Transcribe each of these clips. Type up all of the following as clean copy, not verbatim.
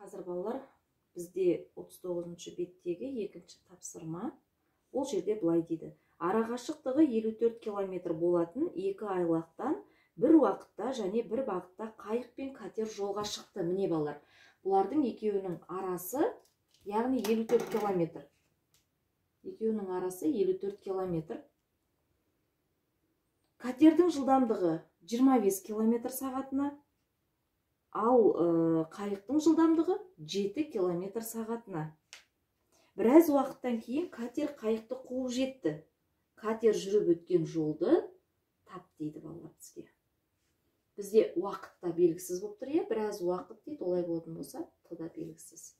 Қазір, балалар, бізде 39 беттегі екінші тапсырма. Ол жерде былай дейді: арақашықтығы 54 километр болатын екі айлақтан бір уақытта және бір бағытта қайық пен катер жолға шықты. Міне, балалар, бұлардың екеуінің арасы, яғни 54 километр. Екеуінің арасы 54 километр. Катердің жылдамдығы 25 километр сағатына, ал қайықтың жылдамдығы 7 километр сағатына. Біраз уақыттан кейін катер қайықты қуып жетті. Катер жүріп өткен жолды тап дейді, балалар, бізге. Бізде уақыт та белгісіз болып тұр, иә, біраз уақыт дейді. Олай болатын болса, т да белгісіз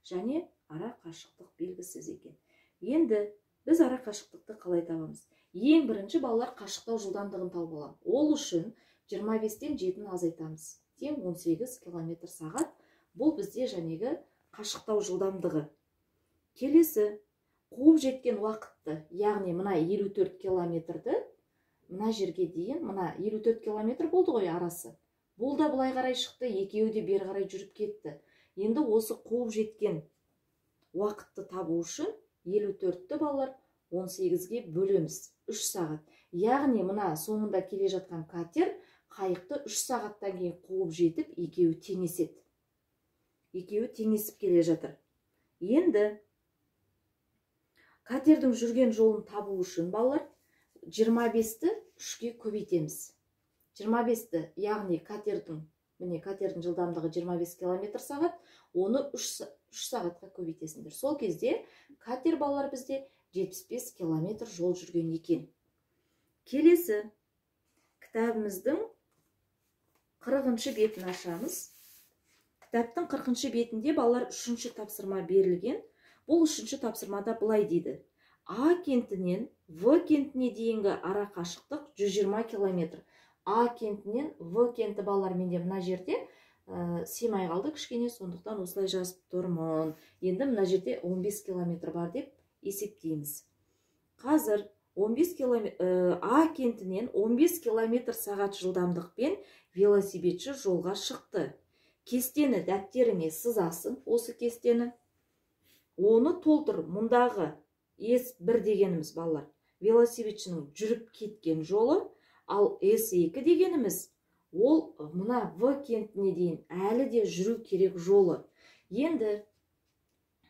және ара қашықтық белгісіз екен. Енді біз ара қашықтықты қалай табамыз? Ең бірінші, балалар, қашықтау жылдамдығын тауып аламын. Ол үшін 25-тен 7-ні азайтамыз, тең 18 километр сағат. Бұл бізде жәнегі қашықтау жылдамдығы. Келесі қуып жеткен уақытты, яғни мына 54 километрді мына жерге дейін, мына 54 километр болды ғой арасы. Бұл да былай қарай шықты, екеуі де бері қарай жүріп кетті. Енді осы қуып жеткен уақытты табу үшін 54-ті, балалар, 18-ге бөлеміз, 3 сағат. Яғни мына соңында келе жатқан катер қайықты 3 сағаттан кейін қуып жетіп, екеуі теңеседі. Екеуі теңесіп келе жатыр. Енді катердің жүрген жолын табу үшін, балалар, 25-ті 3-ке көбейтеміз. 25-ті, яғни катердің, міне, катердің жылдамдығы 25 километр сағат, оны 3 сағатқа көбейтесіңдер. Сол кезде катер, балалар, бізде 75 километр жол жүрген екен. Келесі кітабымыздың 40 бетін ашамыз. Кітаптың 40 бетінде, балалар, үшінші тапсырма берілген. Бұл үшінші тапсырмада былай дейді: А кентінен В кентіне дейінгі ара қашықтық 120 километр. А кентінен В кенті, балалар, менде мына жерде сыймай қалды кішкене, сондықтан осылай жазып тұрмын. Енді мына жерде 15 километр бар деп есептейміз. Қазір 15 километр, А кентінен 15 километр сағат жылдамдықпен велосипедші жолға шықты. Кестені дәптеріңе сызасың, осы кестені. Оны толтыр. Мұндағы S1 дегеніміз, балалар, велосипедшінің жүріп кеткен жолы, ал S2 дегеніміз ол мына В кентіне дейін әлі де жүру керек жолы. Енді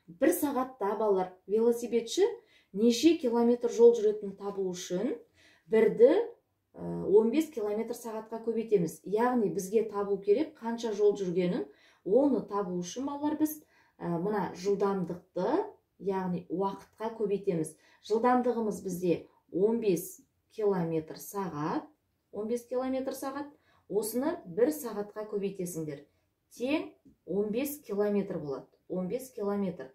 бір сағатта, балалар, велосипедші неше километр жол жүретінін табу үшін бірді 15 километр сағатқа көбейтеміз. Яғни бізге табу керек қанша жол жүргенін. Оны табу үшін, балалар, біз мына жылдамдықты, яғни уақытқа көбейтеміз. Жылдамдығымыз бізде 15 километр сағат, 15 километр сағат. Осыны бір сағатқа көбейтесіңдер. Тең 15 километр болады. 15 километр.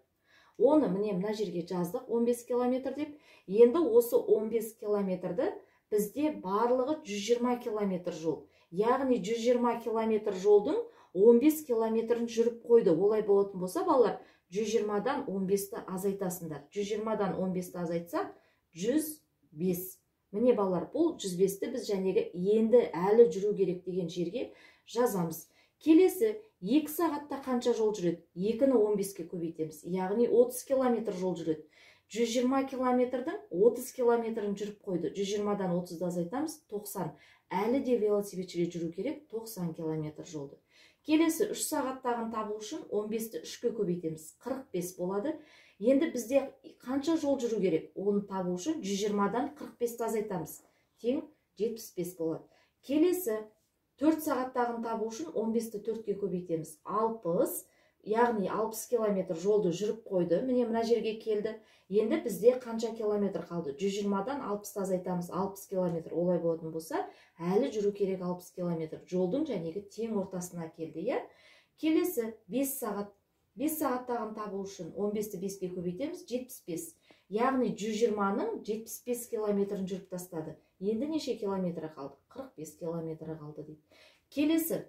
Оны міне мына жерге жаздық 15 километр деп. Енді осы 15 километрді, бізде барлығы 120 километр жол. Яғни 120 километр жолдың 15 километрін жүріп қойды. Олай болатын болса, балалар, 120-дан 15-ті азайтасыңдар. 120-дан 15-ті азайтсақ, 105. Міне, балалар, бұл 105-ті біз жәнегі енді әлі жүру керек деген жерге жазамыз. Келесі 2 сағатта қанша жол жүреді? 2-ні 15-ке көбейтеміз. Яғни 30 километр жол жүреді. 120 километрдің 30 километрін жүріп қойды. 120-дан 30-ды азайтамыз, 90. Әлі де велосипедшіге жүру керек 90 километр жолды. Келесі 3 сағаттағын табу үшін 15-ті 3-ке көбейтеміз. 45 болады. Енді бізде қанша жол жүру керек? Оны табу үшін 120-дан 45-ті азайтамыз. Тең 75 болады. Келесі 4 сағаттағын табу үшін 15-ті 4-ке көбейтеміз. 60, яғни 60 километр жолды жүріп қойды. Міне, мына жерге келді. Енді бізде қанша километр қалды? 120-дан 60-ты азайтамыз, 60 километр. Олай болатын болса, әлі жүру керек 60 километр. Жолдың жәнегі тең ортасына келді, иә? Келесі 5 сағат. 5 сағаттағын табу үшін 15-ті 5-ке көбейтеміз, 75. Яғни 120-ның 75 километрін жүріп тастады. Енді неше километрі қалды? 45 километрі қалды дейді. Келесі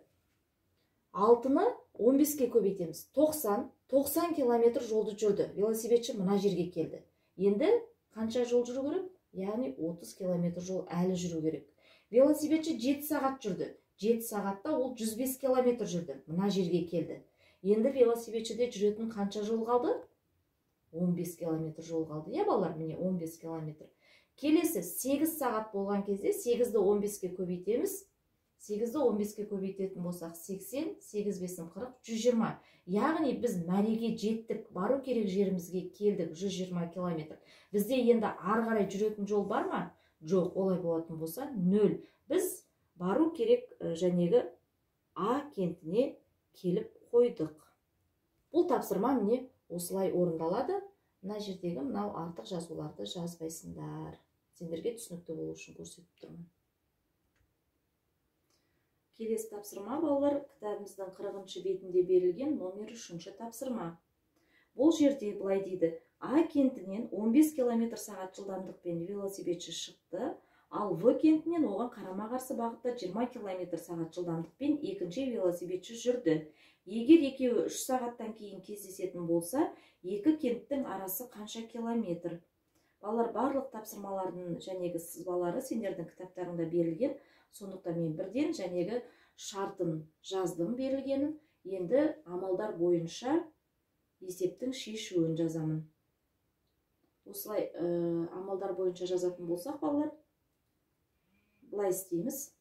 6-ны 15-ке көбейтеміз. 90. 90 километр жолды жүрді. Велосипедші мына жерге келді. Енді қанша жол жүру керек? Яғни 30 километр жол әлі жүру керек. Велосипедші 7 сағат жүрді. 7 сағатта ол 105 километр жүрді. Мына жерге келді. Енді велосипедшіде жүретін қанша жол қалды? 15 километр жол қалды. Иә, балалар, міне 15 километр. Келесі 8 сағат болған кезде 8-ді 15-ке көбейтеміз. 8-ді 15-ке көбейтетін болсақ 80, 8 5 40, 120. Яғни біз мәреге жеттік, бару керек жерімізге келдік, 120 километр. Бізде енді ары қарай жүретін жол бар ма? Жоқ, олай болатын болса 0. Біз бару керек жәнегі А кентіне келіп қойдық. Бұл тапсырма міне осылай орындалады. Мына жердегі мынау артық жазуларды жазбайсыңдар. Сендерге түсінікті болу үшін көрсетіп тұрмын. Келесі тапсырма, балалар, кітабымыздың 40-шы бетінде берілген номер 3-ші тапсырма. Бұл жерде былай дейді. А кентінен 15 км сағат жылдамдықпен велосипедші шықты, ал В кентінен оған қарама-қарсы бағытта 20 км сағат жылдамдықпен екінші велосипедші жүрді. Егер екеуі 3 сағаттан кейін кездесетін болса, екі кенттің арасы қанша километр? Балалар, барлық тапсырмалардың жәнегі сызбалары сендердің кітаптарыңда берілген. Сондықтан мен бірден жәнегі шартын жаздым берілгенін. Енді амалдар бойынша есептің шешуін жазамын. Осылай амалдар бойынша жазатын болсақ, балалар, былай істейміз.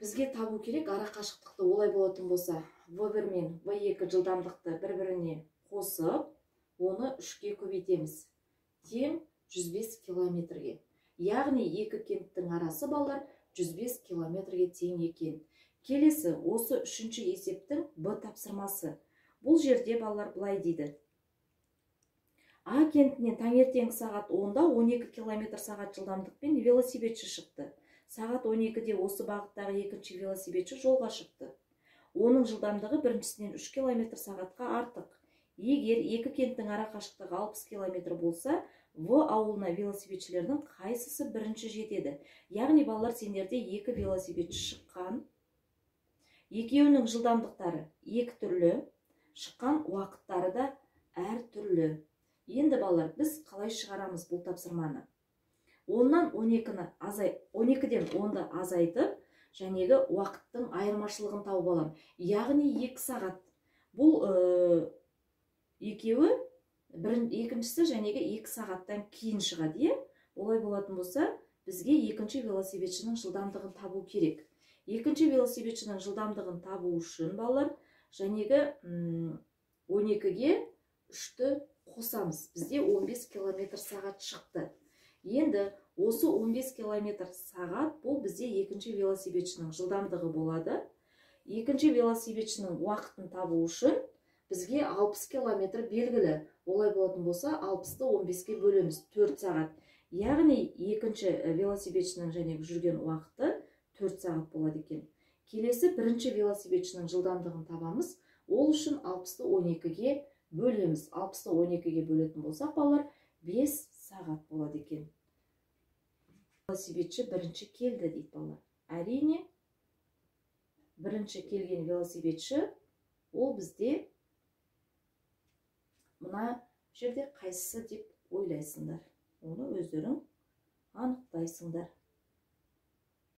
Бізге табу керек ара қашықтықты. Олай болатын болса, В1 мен В2 жылдамдықты бір-біріне қосып, оны 3-ке көбейтеміз. Тең 105 километрге. Яғни екі кенттің арасы, балалар, 105 километрге тең екен. Келесі осы үшінші есептің Б тапсырмасы. Бұл жерде балалар былай дейді. А кентінен таңертеңгі сағат 10-да 12 километр сағат жылдамдықпен велосипедші шықты. Сағат 12-де осы бағыттағы екінші велосипедші жолға шықты. Оның жылдамдығы біріншісінен 3 километр сағатқа артық. Егер екі кенттің ара қашықтығы 60 километр болса, В ауылына велосипедшілердің қайсысы бірінші жетеді? Яғни, балалар, сендерде екі велосипедші шыққан. Екеуінің жылдамдықтары екі түрлі, шыққан уақыттары да әр түрлі. Енді, балалар, біз қалай шығарамыз бұл тапсырманы? 10-нан 12-ні 12-ден 10-ды азайтып, жәнегі уақыттың айырмашылығын тауып аламын. Яғни 2 сағат. Бұл екеуі, екіншісі жәнегі 2 сағаттан кейін шығады, е? Олай болатын болса, бізге екінші велосипедшінің жылдамдығын табу керек. Екінші велосипедшінің жылдамдығын табу үшін, балалар, жәнегі 12-ге 3-ті қосамыз. Бізде 15 километр сағат шықты. Енді осы 15 километр сағат бұл бізде екінші велосипедшінің жылдамдығы болады. Екінші велосипедшінің уақытын табу үшін бізге 60 километр белгілі. Олай болатын болса, 60-ты 15-ке бөлеміз, 4 сағат. Яғни екінші велосипедшінің және жүрген уақыты 4 сағат болады екен. Келесі бірінші велосипедшінің жылдамдығын табамыз. Ол үшін 60-ты 12-ге бөлеміз. 60-ты 12-ге бөлетін болсақ, балалар, 5 сағат болады екен. Велосипедші бірінші келді дейді, балалар. Әрине, бірінші келген велосипедші ол бізде мына жерде қайсысы деп ойлайсыңдар? Оны өздерің анықтайсыңдар.